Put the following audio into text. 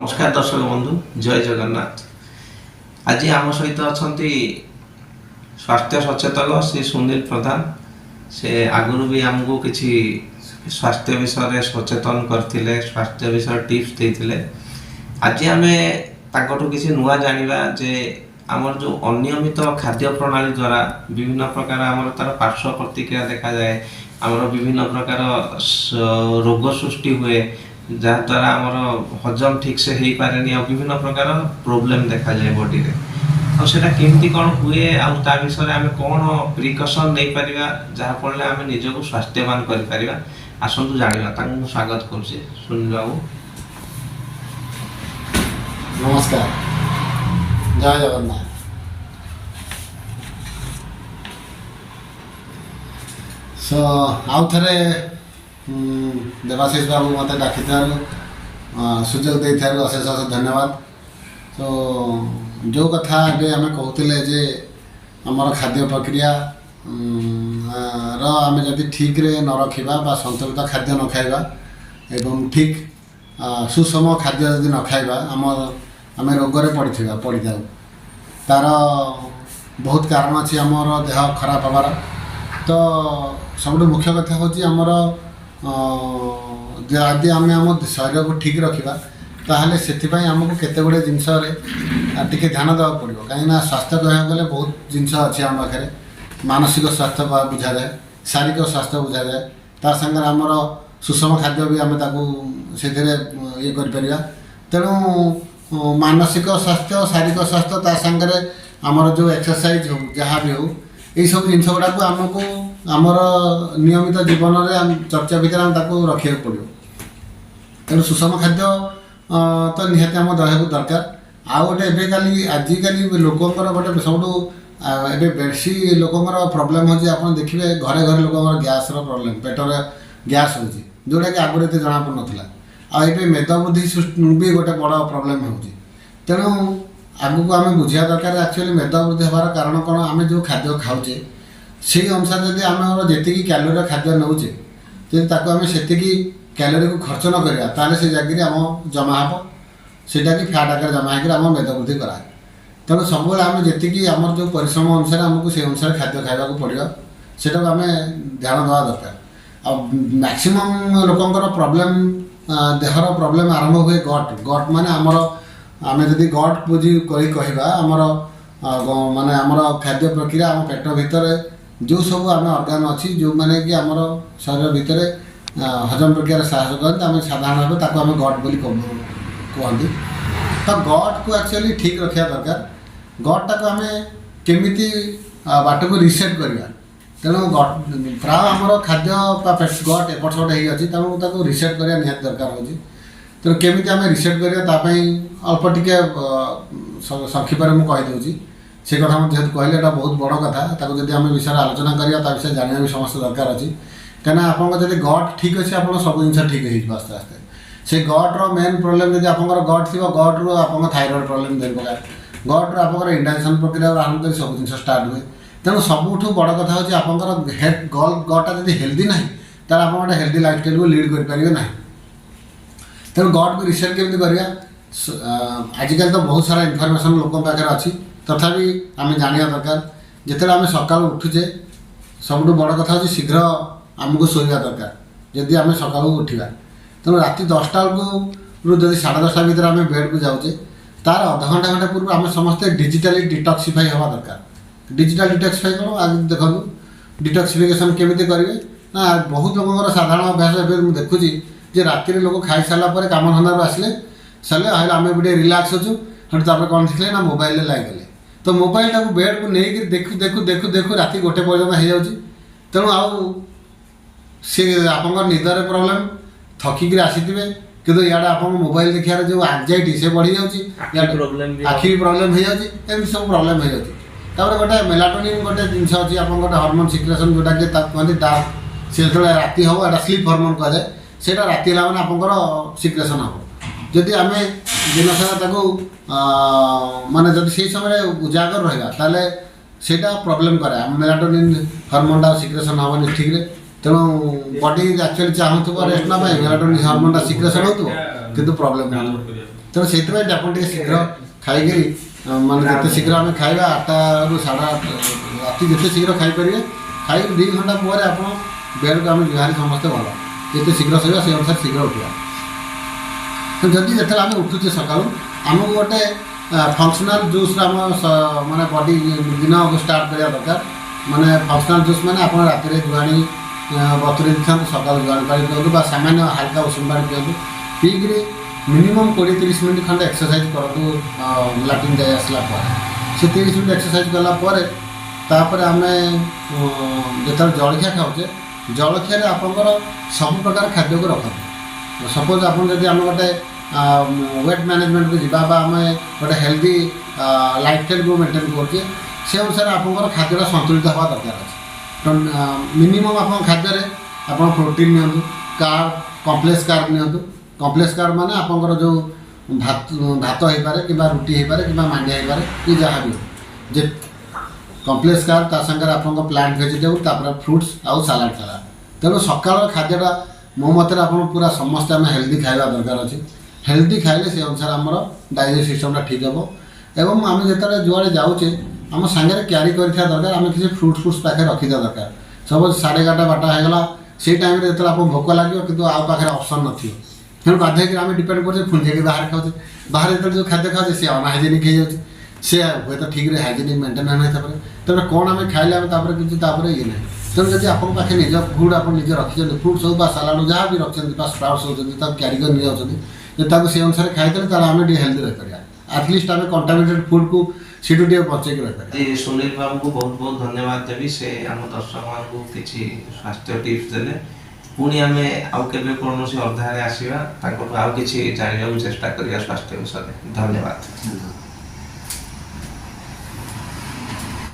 ନମସ୍କାର ଦର୍ଶକ ବନ୍ଧୁ, ଜୟ ଜଗନ୍ନାଥ। ଆଜି ଆମ ସହିତ ଅଛନ୍ତି ସ୍ୱାସ୍ଥ୍ୟ ସଚେତକ ଶ୍ରୀ ସୁନୀଲ ପ୍ରଧାନ। ସେ ଆଗରୁ ବି ଆମକୁ କିଛି ସ୍ୱାସ୍ଥ୍ୟ ବିଷୟରେ ସଚେତନ କରିଥିଲେ, ସ୍ୱାସ୍ଥ୍ୟ ବିଷୟରେ ଟିପ୍ସ ଦେଇଥିଲେ। ଆଜି ଆମେ ତାଙ୍କଠୁ କିଛି ନୂଆ ଜାଣିବା ଯେ ଆମର ଯେଉଁ ଅନିୟମିତ ଖାଦ୍ୟ ପ୍ରଣାଳୀ ଦ୍ୱାରା ବିଭିନ୍ନ ପ୍ରକାର ଆମର ତାର ପାର୍ଶ୍ୱ ପ୍ରତିକ୍ରିୟା ଦେଖାଯାଏ, ଆମର ବିଭିନ୍ନ ପ୍ରକାର ରୋଗ ସୃଷ୍ଟି ହୁଏ, ଯାହାଦ୍ୱାରା ଆମର ହଜମ ଠିକ୍ସେ ହେଇପାରେନି ଆଉ ବିଭିନ୍ନ ପ୍ରକାର ପ୍ରୋବ୍ଲେମ୍ ଦେଖାଯାଏ ବଡ଼ିରେ। ଆଉ ସେଇଟା କେମିତି କ'ଣ ହୁଏ ଆଉ ତା ବିଷୟରେ ଆମେ କ'ଣ ପ୍ରିକସନ୍ ନେଇପାରିବା, ଯାହାଫଳରେ ଆମେ ନିଜକୁ ସ୍ୱାସ୍ଥ୍ୟବାନ କରିପାରିବା, ଆସନ୍ତୁ ଜାଣିବା। ତାଙ୍କୁ ମୁଁ ସ୍ୱାଗତ କରୁଛି, ସୁନୀଲ ବାବୁ। ନମସ୍କାର, ଜୟ ଜଗନ୍ନାଥ। ସୋ ଆଉ ଥରେ ଦେବାଶିଷ ବାବୁ ମୋତେ ଡାକିଥିବାରୁ, ସୁଯୋଗ ଦେଇଥିବାରୁ ଅଶେଷ ଅଶେଷ ଧନ୍ୟବାଦ। ତ ଯେଉଁ କଥା ଏବେ ଆମେ କହୁଥିଲେ ଯେ ଆମର ଖାଦ୍ୟ ପ୍ରକ୍ରିୟା ର ଆମେ ଯଦି ଠିକ୍ରେ ନ ରଖିବା ବା ସନ୍ତୁଳିତ ଖାଦ୍ୟ ନ ଖାଇବା ଏବଂ ଠିକ୍ ସୁଷମ ଖାଦ୍ୟ ଯଦି ନ ଖାଇବା, ଆମେ ରୋଗରେ ପଡ଼ିଥାଉ। ତାର ବହୁତ କାରଣ ଅଛି ଆମର ଦେହ ଖରାପ ହେବାର। ତ ସବୁଠୁ ମୁଖ୍ୟ କଥା ହେଉଛି ଆମର ଯଦି ଆମେ ଆମ ଶରୀରକୁ ଠିକ୍ ରଖିବା, ତାହେଲେ ସେଥିପାଇଁ ଆମକୁ କେତେ ଗୁଡ଼ିଏ ଜିନିଷରେ ଟିକେ ଧ୍ୟାନ ଦେବାକୁ ପଡ଼ିବ। କାହିଁକିନା ସ୍ୱାସ୍ଥ୍ୟ କହିବାକୁ ଗଲେ ବହୁତ ଜିନିଷ ଅଛି ଆମ ପାଖରେ। ମାନସିକ ସ୍ୱାସ୍ଥ୍ୟ ବୁଝାଯାଏ, ଶାରୀରିକ ସ୍ୱାସ୍ଥ୍ୟ ବୁଝାଯାଏ, ତା ସାଙ୍ଗରେ ଆମର ସୁଷମ ଖାଦ୍ୟ ବି ଆମେ ତାକୁ ସେଥିରେ ଇଏ କରିପାରିବା। ତେଣୁ ମାନସିକ ସ୍ୱାସ୍ଥ୍ୟ, ଶାରୀରିକ ସ୍ୱାସ୍ଥ୍ୟ, ତା ସାଙ୍ଗରେ ଆମର ଯେଉଁ ଏକ୍ସରସାଇଜ୍ ହେଉ, ଯାହା ବି ହେଉ, ଏଇସବୁ ଜିନିଷ ଗୁଡ଼ାକୁ ଆମକୁ ଆମର ନିୟମିତ ଜୀବନରେ ଆମ ଚର୍ଚ୍ଚା ଭିତରେ ଆମେ ତାକୁ ରଖିବାକୁ ପଡ଼ିବ। ତେଣୁ ସୁଷମ ଖାଦ୍ୟ ତ ନିହାତି ଆମ ଦେହକୁ ଦରକାର। ଆଉ ଗୋଟେ ଏବେ କାଲି ଆଜିକାଲି ଲୋକଙ୍କର ଗୋଟେ ସବୁଠୁ ଏବେ ବେଶୀ ଲୋକଙ୍କର ପ୍ରୋବ୍ଲେମ୍ ହେଉଛି, ଆପଣ ଦେଖିବେ ଘରେ ଘରେ ଲୋକଙ୍କର ଗ୍ୟାସ୍ର ପ୍ରୋବ୍ଲେମ୍, ପେଟରେ ଗ୍ୟାସ୍ ହେଉଛି, ଯେଉଁଟାକି ଆଗରୁ ଏତେ ଜଣାପଡ଼ୁନଥିଲା। ଆଉ ଏବେ ମେଦବୃଦ୍ଧି ବି ଗୋଟେ ବଡ଼ ପ୍ରୋବ୍ଲେମ୍ ହେଉଛି। ତେଣୁ ଆଗକୁ ଆମେ ବୁଝିବା ଦରକାର, ଆକ୍ଚୁଆଲି ମେଦବୃଦ୍ଧି ହେବାର କାରଣ କ'ଣ? ଆମେ ଯେଉଁ ଖାଦ୍ୟ ଖାଉଛେ, ସେଇ ଅନୁସାରେ ଯଦି ଆମେ ଯେତିକି କ୍ୟାଲୋରିର ଖାଦ୍ୟ ନେଉଛେ, ଯଦି ତାକୁ ଆମେ ସେତିକି କ୍ୟାଲୋରିକୁ ଖର୍ଚ୍ଚ ନ କରିବା, ତାହେଲେ ସେ ଜାଗାରେ ଆମ ଜମା ହେବ, ସେଇଟାକି ଫ୍ୟାଟ୍ ଆକାରରେ ଜମା ହେଇକରି ଆମ ମେଦବୃଦ୍ଧି କରାଏ। ତେଣୁ ସବୁବେଳେ ଆମେ ଯେତିକି ଆମର ଯେଉଁ ପରିଶ୍ରମ ଅନୁସାରେ ଆମକୁ ସେଇ ଅନୁସାରେ ଖାଦ୍ୟ ଖାଇବାକୁ ପଡ଼ିବ, ସେଇଟାକୁ ଆମେ ଧ୍ୟାନ ଦେବା ଦରକାର। ଆଉ ମ୍ୟାକ୍ସିମମ୍ ଲୋକଙ୍କର ପ୍ରୋବ୍ଲେମ୍, ଦେହର ପ୍ରୋବ୍ଲେମ୍ ଆରମ୍ଭ ହୁଏ ଗଟ୍। ଗଟ୍ ମାନେ ଆମର, ଆମେ ଯଦି ଗଟ୍ ବୁଝି କରି କହିବା, ଆମର ମାନେ ଆମର ଖାଦ୍ୟ ପ୍ରକ୍ରିୟା, ଆମ ପେଟ ଭିତରେ ଯେଉଁ ସବୁ ଆମେ ଅର୍ଗାନ୍ ଅଛି, ଯେଉଁମାନେ କି ଆମର ଶରୀର ଭିତରେ ହଜମ ପ୍ରକ୍ରିୟାରେ ସାହାଯ୍ୟ କରନ୍ତି, ଆମେ ସାଧାରଣ ଭାବେ ତାକୁ ଆମେ ଗଟ୍ ବୋଲି କୁହନ୍ତି। ତ ଗଟ୍କୁ ଆକ୍ଚୁଆଲି ଠିକ୍ ରଖିବା ଦରକାର। ଗଟ୍ଟାକୁ ଆମେ କେମିତି ବାଟକୁ ରିସେଟ୍ କରିବା? ତେଣୁ ଗଟ୍ ପ୍ରାୟ ଆମର ଖାଦ୍ୟ ବା ଗଟ୍ ଏପଟ ସେପଟ ହେଇଅଛି, ତେଣୁ ତାକୁ ରିସେଟ୍ କରିବା ନିହାତି ଦରକାର ହେଉଛି। ତେଣୁ କେମିତି ଆମେ ରିସେଟ୍ କରିବା, ତା ପାଇଁ ଅଳ୍ପ ଟିକେ ସଂକ୍ଷେପରେ ମୁଁ କହିଦେଉଛି। ସେ କଥା ମୁଁ ଯେହେତୁ କହିଲେ, ଏଇଟା ବହୁତ ବଡ଼ କଥା। ତାକୁ ଯଦି ଆମେ ବିଷୟରେ ଆଲୋଚନା କରିବା, ତା ବିଷୟରେ ଜାଣିବା ବି ସମସ୍ତେ ଦରକାର ଅଛି। କାହିଁକିନା ଆପଣଙ୍କ ଯଦି ଗଟ୍ ଠିକ୍ ଅଛି, ଆପଣ ସବୁ ଜିନିଷ ଠିକ୍ ହେଇଯିବ ଆସ୍ତେ ଆସ୍ତେ। ସେ ଗଟ୍ର ମେନ୍ ପ୍ରୋବ୍ଲେମ୍, ଯଦି ଆପଣଙ୍କର ଗଟ୍ ଥିବ, ଗଟ୍ରୁ ଆପଣଙ୍କ ଥାଇରଏଡ଼୍ ପ୍ରୋବ୍ଲେମ୍ ଧରି ପକାଏ, ଗଟ୍ରୁ ଆପଣଙ୍କର ଇଣ୍ଡାଇଜେସନ୍ ପ୍ରକ୍ରିୟା ଆରମ୍ଭ କରି ସବୁ ଜିନିଷ ଷ୍ଟାର୍ଟ ହୁଏ। ତେଣୁ ସବୁଠୁ ବଡ଼ କଥା ହେଉଛି ଆପଣଙ୍କର ଗଟ୍ଟା ଯଦି ହେଲ୍ଦି ନାହିଁ, ତାହେଲେ ଆପଣ ଗୋଟେ ହେଲ୍ଦି ଲାଇଫଷ୍ଟାଇଲ୍କୁ ଲିଡ଼୍ କରିପାରିବେ ନାହିଁ। ତେଣୁ ଗଟ୍କୁ ରିସେଟ୍ କେମିତି କରିବା? ଆଜିକାଲି ତ ବହୁତ ସାରା ଇନଫର୍ମେସନ୍ ଲୋକଙ୍କ ପାଖରେ ଅଛି, ତଥାପି ଆମେ ଜାଣିବା ଦରକାର। ଯେତେବେଳେ ଆମେ ସକାଳୁ ଉଠୁଛେ, ସବୁଠୁ ବଡ଼ କଥା ହେଉଛି ଶୀଘ୍ର ଆମକୁ ଶୋଇବା ଦରକାର ଯଦି ଆମେ ସକାଳୁ ଉଠିବା। ତେଣୁ ରାତି 10ଟା ବେଳକୁ ଯଦି 10:30 ଭିତରେ ଆମେ ବେଡ଼୍କୁ ଯାଉଛେ, ତାର ଅଧଘଣ୍ଟା ଘଣ୍ଟା ପୂର୍ବରୁ ଆମେ ସମସ୍ତେ ଡିଜିଟାଲି ଡିଟକ୍ସିଫାଇ ହେବା ଦରକାର। ଡିଜିଟାଲ ଡିଟକ୍ସିଫାଇ କ'ଣ? ଆଜି ଦେଖନ୍ତୁ ଡିଟକ୍ସିଫିକେସନ୍ କେମିତି କରିବେ ନା, ବହୁତ ଲୋକଙ୍କର ସାଧାରଣ ଅଭ୍ୟାସ ଏବେ ମୁଁ ଦେଖୁଛି ଯେ ରାତିରେ ଲୋକ ଖାଇସାରିଲା ପରେ, କାମଧନ୍ଦାରୁ ଆସିଲେ ସାରିଲେ, ହେଲେ ଆମେ ବି ଟିକେ ରିଲାକ୍ସ ଅଛୁ, ସେଠୁ ତାପରେ କ'ଣ ଦେଖିଲେ ନା ମୋବାଇଲରେ ଲାଗିଗଲେ। ତ ମୋବାଇଲଟାକୁ ବେଡ଼୍କୁ ନେଇକରି ଦେଖୁ ଦେଖୁ ଦେଖୁ ଦେଖୁ ରାତି 1 ପର୍ଯ୍ୟନ୍ତ ହେଇଯାଉଛି। ତେଣୁ ଆଉ ସେ ଆପଣଙ୍କର ନିଦରେ ପ୍ରୋବ୍ଲେମ୍, ଥକିକିରି ଆସିଥିବେ, କିନ୍ତୁ ଇଆଡ଼େ ଆପଣଙ୍କ ମୋବାଇଲ ଦେଖିବାର ଯେଉଁ ଆଙ୍ଗଜାଇଟି ସେ ବଢ଼ିଯାଉଛି, ଇଆଡ଼େ ପ୍ରୋବ୍ଲେମ୍ ବି। ଆଖି ବି ପ୍ରୋବ୍ଲେମ୍ ହେଇଯାଉଛି, ଏମିତି ସବୁ ପ୍ରୋବ୍ଲେମ୍ ହେଇଯାଉଛି। ତାପରେ ଗୋଟେ ମେଲାଟୋନିନ୍ ଗୋଟେ ଜିନିଷ ଅଛି, ଆପଣଙ୍କ ଗୋଟେ ହରମୋନ୍ ସିକ୍ରେସନ୍, ଯେଉଁଟାକି ତାକୁ କୁହନ୍ତି ଡାର୍କ। ସେ ଯେତେବେଳେ ରାତି ହେବ, ଏଇଟା ସ୍ଲିପ୍ ହରମୋନ୍ କୁହାଯାଏ, ସେଇଟା ରାତି ହେଲା ମାନେ ଆପଣଙ୍କର ସିକ୍ରେସନ୍ ହେବ। ଯଦି ଆମେ ଦିନସାରା ତାକୁ ମାନେ ଯଦି ସେଇ ସମୟରେ ଉଜାଗର ରହିବା, ତାହେଲେ ସେଇଟା ପ୍ରୋବ୍ଲେମ୍ କରେ। ଆମ ମେଲାଟୋନିନ୍ ହରମୋନ୍ଟା ସିକ୍ରେସନ୍ ହେବନି ଠିକ୍ରେ। ତେଣୁ ବଡି ଆକ୍ଚୁଆଲି ଚାହୁଁଥିବ ରେଷ୍ଟ ନେବା ପାଇଁ, ମେଲାଟୋନିନ୍ ହରମୋନ୍ଟା ସିକ୍ରେସନ୍ ହେଉଥିବ, କିନ୍ତୁ ପ୍ରୋବ୍ଲେମ୍ ହେଉଥିବ। ତେଣୁ ସେଇଥିପାଇଁ ଆପଣ ଟିକେ ଶୀଘ୍ର ଖାଇକିରି ମାନେ ଯେତେ ଶୀଘ୍ର ଆମେ ଖାଇବା, 8ଟାରୁ 8:30 ରାତି ଯେତେ ଶୀଘ୍ର ଖାଇପାରିବେ, ଖାଇକି 2 ଘଣ୍ଟା ପରେ ଆପଣ ବେଡ଼କୁ ଆମେ ଯିବାହାରି ସମସ୍ତେ ଭଲ। ଯେତେ ଶୀଘ୍ର ଶୋଇବା ସେଇ ଅନୁସାରେ ଶୀଘ୍ର ଉଠିବା। ତ ଯଦି ଯେତେବେଳେ ଆମେ ଉଠୁଛେ ସକାଳୁ, ଆମକୁ ଗୋଟେ ଫଙ୍କସନାଲ୍ ଜୁସ୍ର ଆମ ମାନେ ବଡି ଦିନ ଷ୍ଟାର୍ଟ କରିବା ଦରକାର। ମାନେ ଫଙ୍କସନାଲ୍ ଜୁସ୍ ମାନେ ଆପଣ ରାତିରେ ଜୁଆଣି ବତୁରେଇ ଦେଇଥାନ୍ତୁ, ସକାଳୁ ଜୁଆଣି ପାଣି ପିଅନ୍ତୁ ବା ସାମାନ୍ୟ ହାଲକା ଉଷୁମ ପାଣି ପିଅନ୍ତୁ। ପିଇକିରି ମିନିମମ୍ 20-30 ମିନିଟ୍ ଖଣ୍ଡେ ଏକ୍ସରସାଇଜ୍ କରନ୍ତୁ। ଲାଟ୍ରିନ୍ ଯାଇ ଆସିଲା ପରେ ସେ 30 ମିନିଟ୍ ଏକ୍ସରସାଇଜ୍ କଲା ପରେ ତାପରେ ଆମେ ଯେତେବେଳେ ଜଳଖିଆ ଖାଉଛେ, ଜଳଖିଆରେ ଆପଣଙ୍କର ସବୁ ପ୍ରକାର ଖାଦ୍ୟକୁ ରଖନ୍ତୁ। ସପୋଜ୍ ଆପଣ ଯଦି ଆମେ ଗୋଟେ ୱେଟ୍ ମ୍ୟାନେଜମେଣ୍ଟକୁ ଯିବା ବା ଆମେ ଗୋଟେ ହେଲ୍ଦି ଲାଇଫଷ୍ଟାଇଲ୍କୁ ମେଣ୍ଟେନ୍ କରୁଛେ, ସେ ଅନୁସାରେ ଆପଣଙ୍କର ଖାଦ୍ୟଟା ସନ୍ତୁଳିତ ହେବା ଦରକାର ଅଛି। ତ ମିନିମମ୍ ଆପଣଙ୍କ ଖାଦ୍ୟରେ ଆପଣ ପ୍ରୋଟିନ୍ ନିଅନ୍ତୁ, କାର୍ବ, କମ୍ପ୍ଲେକ୍ସ କାର୍ବ ନିଅନ୍ତୁ। କମ୍ପ୍ଲେକ୍ସ କାର୍ବ ମାନେ ଆପଣଙ୍କର ଯେଉଁ ଭାତ ହେଇପାରେ କିମ୍ବା ରୁଟି ହେଇପାରେ କିମ୍ବା ମାଣ୍ଡିଆ ହେଇପାରେ କି ଯାହା ବି ହଉ, ଯେ କମ୍ପ୍ଲେକ୍ସ କାର୍ବ, ତା ସାଙ୍ଗରେ ଆପଣଙ୍କ ପ୍ଲାଣ୍ଟ ଭେଜିଟେବୁଲ୍, ତାପରେ ଫ୍ରୁଟ୍ସ ଆଉ ସାଲାଡ଼ ଫାଲାଡ଼। ତେଣୁ ସକାଳର ଖାଦ୍ୟଟା ମୋ ମତରେ ଆପଣ ପୁରା ସମସ୍ତେ ଆମେ ହେଲ୍ଦି ଖାଇବା ଦରକାର ଅଛି। ହେଲ୍ଦି ଖାଇଲେ ସେ ଅନୁସାରେ ଆମର ଡାଇଜେଷ୍ଟ ସିଷ୍ଟମଟା ଠିକ୍ ହେବ। ଏବଂ ଆମେ ଯେତେବେଳେ ଯୁଆଡ଼େ ଯାଉଛେ, ଆମ ସାଙ୍ଗରେ କ୍ୟାରି କରିଥିବା ଦରକାର, ଆମେ କିଛି ଫ୍ରୁଟ୍ସ ପାଖରେ ରଖିଥିବା ଦରକାର। ସପୋଜ୍ 11:30 12ଟା ହେଇଗଲା, ସେଇ ଟାଇମ୍ରେ ଯେତେବେଳେ ଆପଣଙ୍କୁ ଭୋକ ଲାଗିବ କିନ୍ତୁ ଆଉ ପାଖରେ ଅପସନ୍ ନଥିବ, ତେଣୁ ବାଧ୍ୟ ହେଇକି ଆମେ ଡିପେଣ୍ଡ କରୁଛେ, ପୁଣି ଯାଇକି ବାହାରେ ଖାଉଛେ। ବାହାରେ ଯେତେବେଳେ ଯେଉଁ ଖାଦ୍ୟ ଖାଉଛେ ସେ ଅନହାଇଜେନିକ୍ ହେଇଯାଉଛି, ସେ ହୁଏତ ଠିକ୍ରେ ହାଇଜେନିକ୍ ମେଣ୍ଟେନ୍ ହେଇଥାଇପାରେ। ତେଣୁ କ'ଣ ଆମେ ଖାଇଲେ ଆମେ ତାପରେ କିଛି ତାପରେ ଇଏ ନାହିଁ। ତେଣୁ ଯଦି ଆପଣଙ୍କ ପାଖରେ ନିଜ ଫୁଡ଼୍ ଆପଣ ନିଜେ ରଖିଛନ୍ତି, ଫ୍ରୁଟ୍ସ ହଉ ବା ସାଲାଡ଼ ଯାହା ବି ରଖିଛନ୍ତି ବା ସ୍ପ୍ରାଉଟ୍ସ ହେଉଛନ୍ତି, ତାକୁ କ୍ୟାରି କରି ନେଇଯାଉଛନ୍ତି, ଯଦି ତାକୁ ସେ ଅନୁସାରେ ଖାଇଦେଲେ ତାହେଲେ ଆମେ ଟିକେ ହେଲ୍ଦି ରହିପାରିବା। ଆଟଲିଷ୍ଟ ଆମେ କଣ୍ଟାମିନେଟେଡ୍ ଫୁଡ଼୍କୁ ସେଠୁ ଟିକେ ବଞ୍ଚେଇକି ରହିପାରିବା। ଆଜି ସୁନୀଲ ବାବୁଙ୍କୁ ବହୁତ ବହୁତ ଧନ୍ୟବାଦ ଦେବି। ସେ ଆମ ଦର୍ଶକମାନଙ୍କୁ କିଛି ସ୍ୱାସ୍ଥ୍ୟ ଟିପ୍ସ ଦେଲେ। ପୁଣି ଆମେ ଆଉ କେବେ କୌଣସି ଅଧ୍ୟାୟରେ ଆସିବା, ତାଙ୍କଠୁ ଆଉ କିଛି ଜାଣିବାକୁ ଚେଷ୍ଟା କରିବା ସ୍ୱାସ୍ଥ୍ୟ ବିଷୟରେ। ଧନ୍ୟବାଦ। ଧନ୍ୟବାଦ।